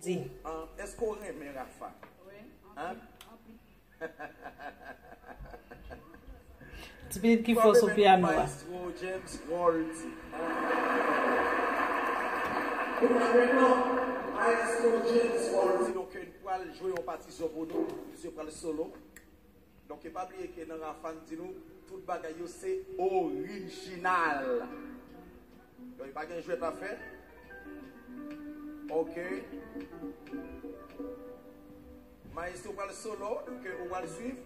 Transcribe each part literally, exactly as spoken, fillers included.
An, èske w renmen Rafa? Wi. An? Ti pitit ki fò sou pyano a. Maestro James Roldy. Maestro James Roldy. Donk, n pral jwe yon pati solo pou nou. Misye pral solo. Donk, e pa bliye ke nan Rafa n di nou, tout bagay yo se orijinal. Donk, pa gen jwèt a fè. Ok. Maestro pral solo, donk, ou pral swiv.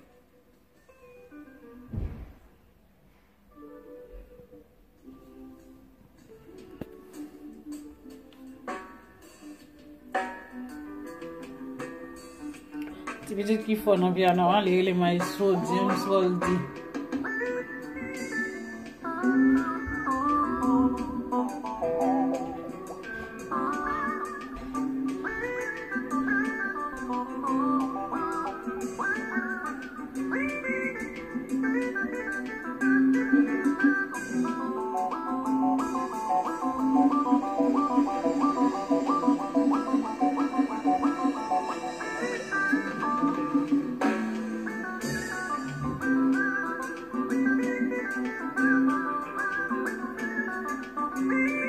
Ti pitit ki fò nan pyano a, li rele Maestro James Roldy.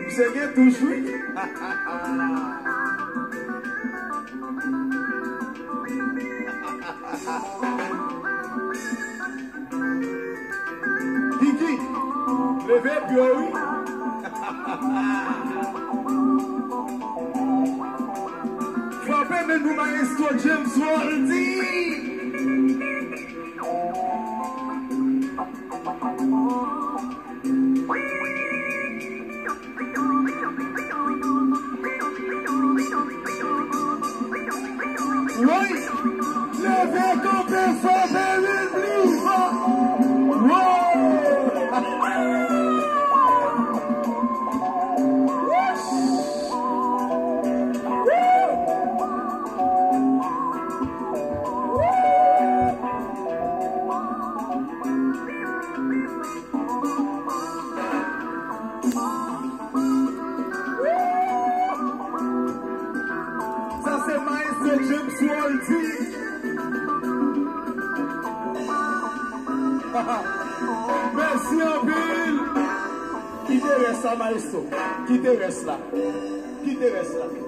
Misye gen touch, wi. Kiki, leve pye w, wi. Frape men nou, Maestro James Roldy. Woy! Leve kanpe, frape men nou. Woy! Sa se Maestro James Roldy. Mèsi anpil. Kite rès la, Maestro. Kite rès la. Kite rès la.